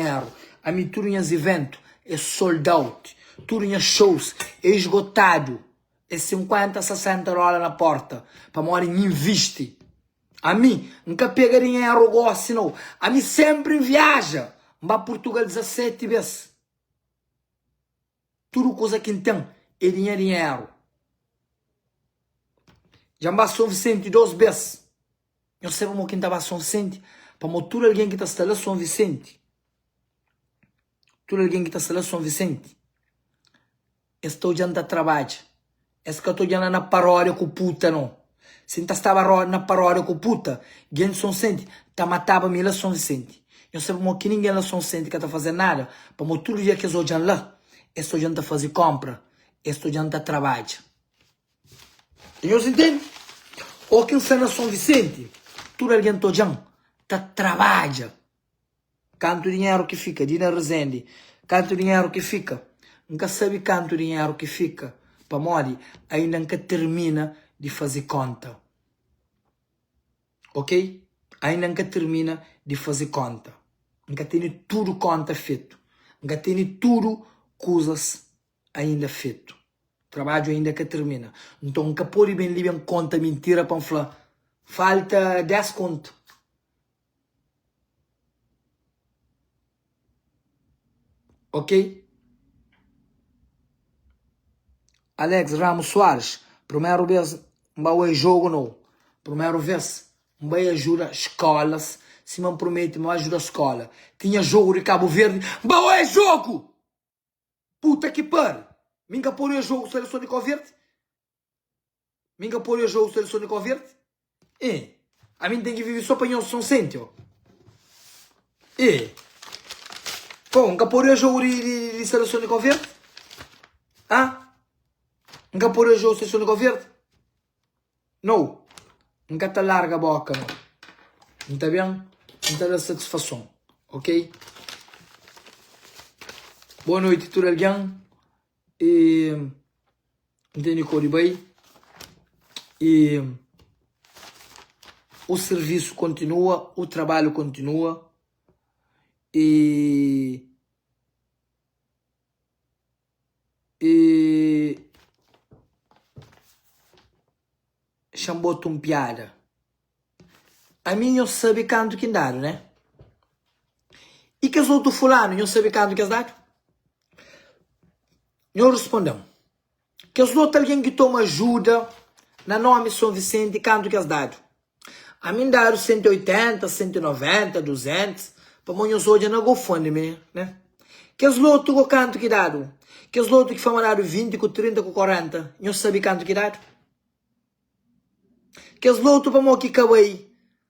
dinheru. Ami tudu nhas iventu é sold out, tudu nhas shows é esgotadu, é 50, 60 dóla na porta, pamodi N invisti. Ami N ka pega dinheru gosi nau, ami sempri N viaja, N ba Purtugal 17 bes. Tudu kuza ki N ten é di nha dinheru. Dja N ba Son Visenti dos bes. Nhos sabe pamodi ki N ta ba Son Visenti? Pamodi tudu algen ki ta sta la Son Visenti, tudu algen ki ta sta la Son Visenti, es ta odja-m ta trabadja. Es ka ta odja-m la na paródia ku puta, nau. Si N ta staba na paródia ku puta, gen di Son Visenti ta mataba mi la Son Visenti. Nhos sabe pamodi ki ningen la Son Visenti ka ta faze nada? Pamodi tudu dia ki es odja-m la, es ta odja-m ta faze kónpra, es ta odja-m ta trabadja. Nhos intende? Ô ki N sta na Son Visenti, tudu algen ta odja-m ta trabadja. Kantu dinheru ki fika? Dina Rezende, Kantu dinheru ki fika? N ka sabe kantu dinheru ki fika, pamodi ainda N ka tirmina di faze kónta. Ok? Ainda N ka tirmina di faze kónta. N ka tene tudu kónta fetu. N ka tene tudu kuzas ainda fetu. Trabadju ainda ka tirmina. Nton, N ka pode ben li ben konta mintira pa N fla, Falta 10 kontu. Ok? Alex Ramos Soares, Primeru bes N ba oi jogu nou. Primeru ves N bai ajuda skolas, sima N prometi ma N bai ajuda skola. Tinha jogu di Kabu Verdi, N ba oi jogu! Puta ki pari! Mi N ka pode oi jogu seleson di Kau Verdi? Mi N ka pode oi jogu seleson di Kau Verdi? E, ami N ten ki vive so pa nhos Sonsenti, o. E, po, N ka pode oi jogu di, di, di seleson di Kau Verdi? Ha? N ka pode oi jogu seleson di Kau Verdi? Nou, N ka ta larga boka nau. N ta ben, N ta da satisfason, ok? Boa noiti tudu algen. E N tene kori bai. E o servisu kontinua, o trabalhu kontinua. E E Xa-m bota un piada. Ami nhos sabe kantu ki N dadu, né? I kes otu fulanu, nhos sabe kantu ki es dadu? Nhos responde-m. Kes otu algen ki toma ajuda na nomi Son Visenti, kantu ki es dadu? Ami N dadu 180, 190, 200, pamodi nhos odja na GoFundMe, né? Kes lotu go kantu ki dadu? Kes lotu ki fla ma dadu 20 ku 30 ku 40, nhos sabe kantu ki dadu? Kes lotu pamodi ki ka bai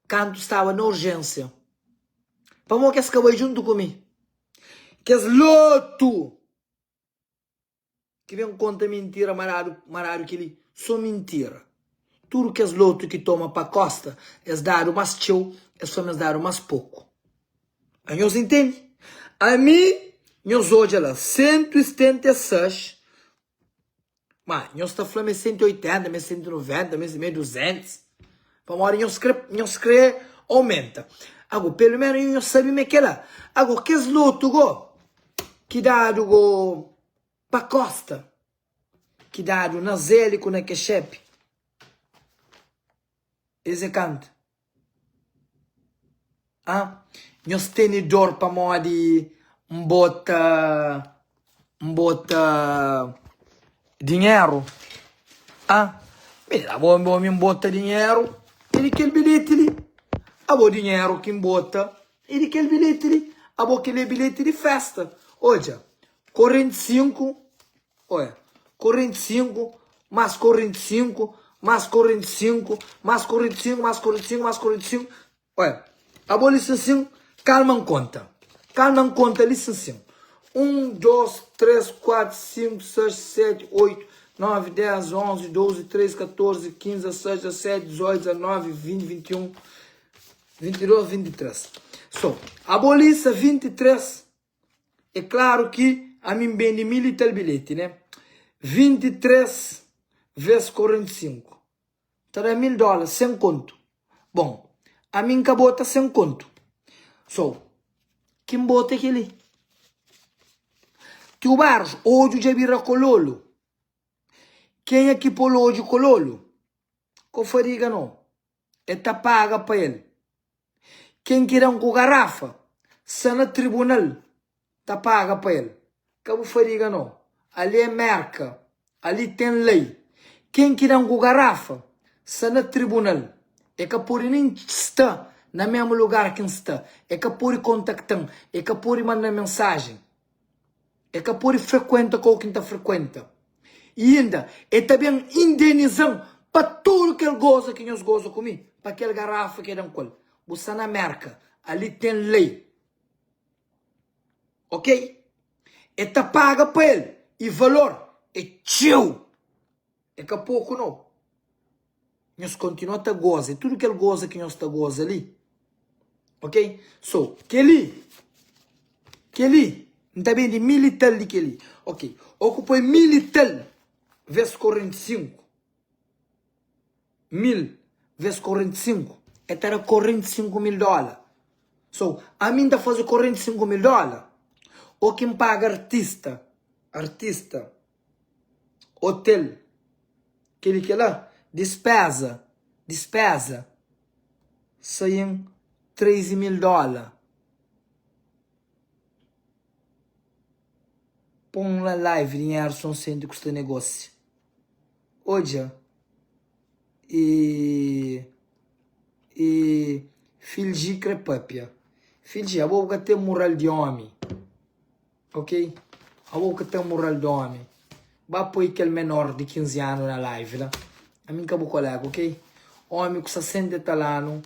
kantu staba na urjénsia? Pamodi ki es ka bai djuntu ku mi? Kes lotu! Ki ben konta mintira maradu maradu keli so mintira tudu kes lotu ki toma pa kosta es dadu mas txeu es fla ma es dadu mas poku anhos intendi ami nhos odja la 176 ma nhos ta fla ma é 180 ma é 190 ma é 200 pamodi nhos kre nhos kre aumenta ago pelu menu nhos sabe ma é kela ago kes lotu go ki dadu go pa kosta ki dadu na Zeli ku na Kexepe. Es é kantu? Ah, nhos tene dor pamodi N bota N bota dinheru? Ah, mi abo mi N bota dinheru é di kel bilheti li. Abo dinheru ki N bota é di kel bilheti li. Abo kel-li é bilheti di festa. Odja, 45, oia, 45 más 45 más 45 más 45 más 45 más 45, oia, abo li sin sin, kalma N konta, kalma N konta li sin sin, 1, 2, 3, 4, 5, 6, 7, 8, 9, 10, 11, 12, 13, 14, 15, 16, 17, 18, 19, 20, 21, 22, 23. So, abo li sa 23, É klaru ki ami N bende mil i tal bilheti, né? 23 ves 45 ta da mil dóla, sen kontu. Bon, ami N ka bota sen kontu. So, Ki N bota é kel-li. Tiu Barros, odju dja bira kololu. Kenha ki pô-l odju kololu? Ko fadiga no. E ta paga pa el. Ken ki da-m ku garafa sta na tribunal ta paga pa el. Ka bu fadiga no. Ali é Merka, ali ten lei. Ken ki da-m ku garafa sta na tribunal. E ka pode nen sta na mesmu lugar ki N sta. E ka pode kontakta-m, e ka pode manda-m mensajen. E ka pode frekuenta kau ki N ta frekuenta. I inda e ta ben indeniza-m pa tudu kel goza ki nhos goza ku mi, pa kel garafa ki e da-m ku el. Bu sta na Merka, ali ten lei. Ok? E ta paga pa el i valor é txeu. É ka poku nau. Nhos kontinua ta goza, e tudu kel goza ki nhos ta goza li. Ok? So, kel-li, kel-li, N ta bende mil i tal di kel-li. Ok, ô ku poi mil i tal ves 45, mil ves 45, e ta da 45 mil dóla. So, ami N ta faze 45 mil dóla, ô ki N paga artista, artista. Hotel, kel-li kel-la, dispéza, dispéza sai-m 13 mil dóla. Pô-m la live dinheru Sonsente ku sta negósia. Odja, e, e Filji kre pâpia. Filji, abo bu ka ten mural di ómi. Ok abo ka ten mural di omi ba poi kel menor di 15 anu na live la ami nka bu kolega ok omi ku 60 e tal anu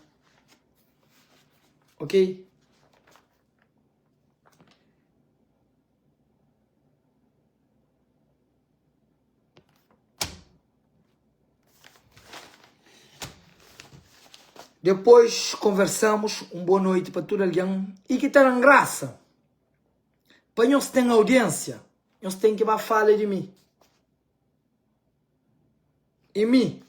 ok. Depois conversamos um boa noite pa tudo alguém e ki ta dan graça. Pa nhos ten audiênsia, nhos ten ki ba fala di mi. I mi,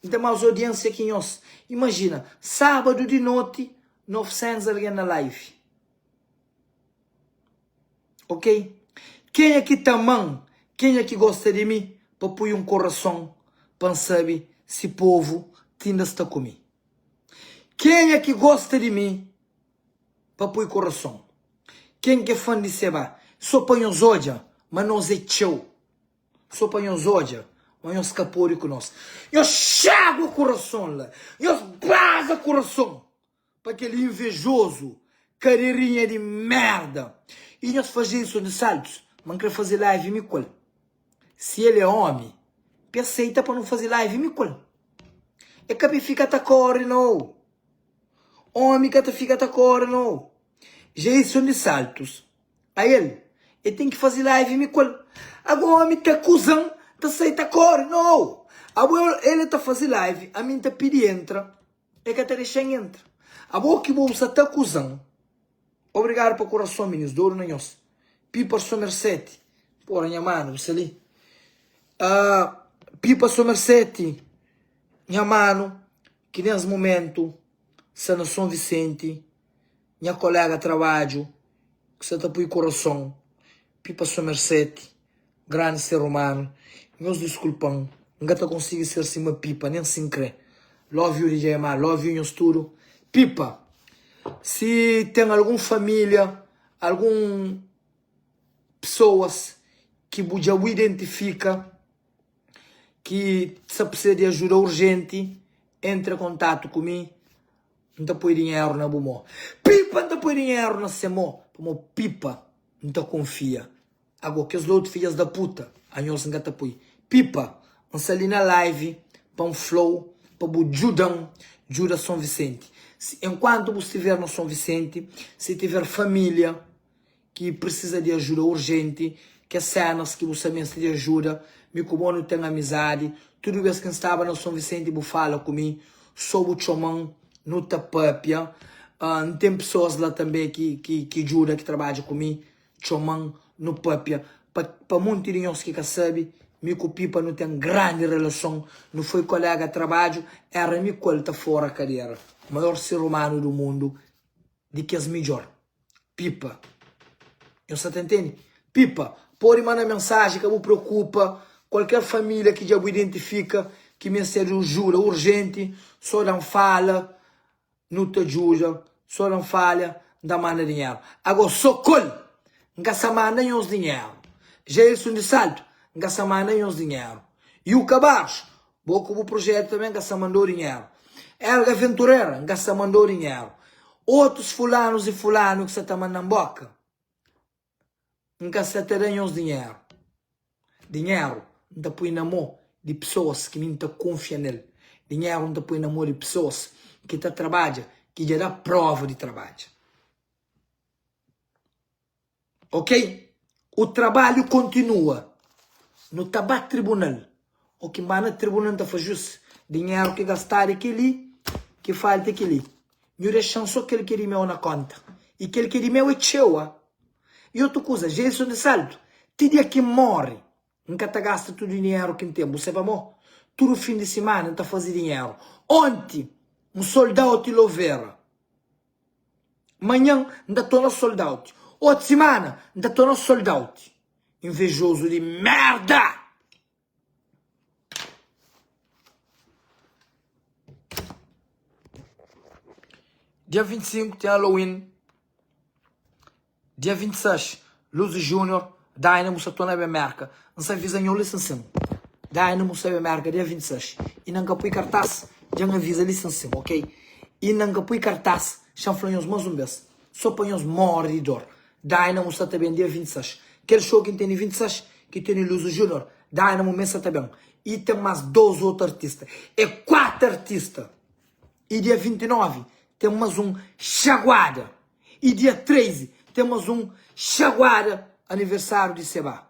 N ten más audiênsia ki nhos. Imajina, sábadu di noti, 900 algen na live. Ok? Kenha ki ta ama-m, kenha ki gosta di mi, pa pui un korason pa N sabe si povu tinda sta ku mi. Kenha ki gosta di mi, pa pui kurason. Ken ke fan di Seba so pa nhos odja ma nos é txeu so pa nhos odja ma nhos ka pode ku nos nhos xagua kurason la nhos baza kurason pa kel invejozu kaderinha di merda i nhos faze isu di saltus ma n kre faze live mi ku el si el é omi pe aseita pa nu faze live mi ku el e ka pe fika ta kore nau. Omi ka ta fika ta kore no. Jeison di Saltus, Ael e ten ki faze live mi ku el. Ago omi ta akuzan ta sai ta kore no. Abo el e ta faze live ami nta pidi entra e ka ta dexan entra. Abo ki bo bu sa ta akuzan. Obrigado pa kurason minis dodu na nhos. Pipa Somerseti, pora nha manu bu sta li. Pipa Somerseti nha manu. Ki nes mumentu sta na Son Visenti, nha kolega trabadju ki sta ta pui kurason pipa Somerset, grandi ser umanu, nhos diskulpa-m, N ka ta konsigi ser sima Pipa, nen si N kre. Love you DJ Ma, love you nhos tudu. Pipa, si ten algun familia, algun pesoas ki bu dja bu identifika, ki sa precisa di ajuda urgente entra contato ku mi N ta poi dinheru na bu mo. Pipa N ta poi dinheru na se mo pamo pipa N ta confia ago kes lotu fidjas da puta anhos N ka ta poi pipa N sa li na live pa N flou pa bu djudan djuda Son Vicente si enquanto bu stiver na Son Vicente si tiver familia ki prisiza di ajuda urjenti, kes sénas ki bu sta meste di ajuda, mi ku bo nu ten amizadi, tudu bês ki N staba na Son Visenti bu fala ku mi, sô bu txoma-m, nu ta pâpia. N ten pesoas la tanbê ki ki djuda, ki trabadja ku mi, txoma-m, nu pâpia. Pa pa monti di nhos ki ka sabe, mi ku Pipa nu ten grandi relason, nu foi koléga trabadju, éra mi ku el ta fora kadera, maior ser umanu du mundu, di kes midjór. Pipa. Nhos sa ta intende? Pipa, pode manda mensaji, ka bu preokupa. Kualker família ki dja bu identifika ki meste di un ajuda urjenti, so da-m fala, nu ta djuda. So da-m fala, N ta manda dinheru. Ago, so kol, N ka sa manda nhos dinheru. Jailson di Saltu, N ka sa manda nhos dinheru. Yuka Barros, Bo ku bu projetu tanbe N ka sa mandou dinheru. Elga Venturera, N ka sa mandou dinheru. Otus fulanus i fulanu ki sa ta manda-m boka, N ka sa ta da nhos dinheru. Dinheru N ta pui na mo di pesoas ki mi N ta kunfia nel. Dinheru N ta pui na mo di pesoas ki ta trabadja, ki dja da prova di trabadja. Ok o trabalho continua no ta ba tribunal o ki ba na tribunal ta faz jus dinheiro ki gastado é keli ki falta é keli nhu dexan so kel ki é di meu na conta e kel ki é di meu é txeu ah e otu kuza Jason de Salto ti dia ki morre N ka ta gasta tudu dinheru ki N ten. Bu sabe pamó? Tudu fin di simana N ta faze dinheru. Onti, N sold out Lovera. Manhan, N ta torna sold out. Otu simana, N ta torna sold out. Invejozu di merda! Dia 25 ten Halloween. Dia 26, Luzi Junior, Dynamo sa torna ben Merka. N sa aviza nho li sinsin. Dynamo sa ben Merka dia 26. Inda N ka pui kartas, dja N aviza li sinsin, ok? Inda N ka pui kartas, xa N fla nhos mas un bes, so pa nhos more di dor. Dynamo sa ta ben dia 26. Kel show ki N tene 26, ki tene Luzi Junior, Dynamo me sa ta ben. I ten mas 2 otu artista. É 4 artista! I dia 29 ten mas un xaguada. I dia 13 ten mas un xaguada aniversáriu di Sebá.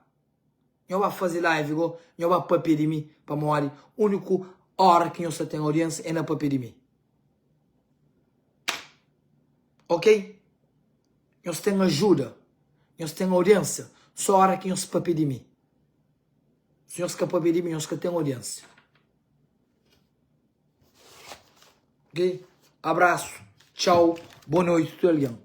Nho ba faze live go, nho ba papia di mi pamodi uniku ora ki nho sa ten audiensia é na papia di mi. Ok? Nhos ten ajuda, nhos ten audiensia so ora ki nhos papia di mi. Si nhos ka papia di mi, nhos ka ten audiensia. Ok? Abrasu, txau, boa noiti tudu algen.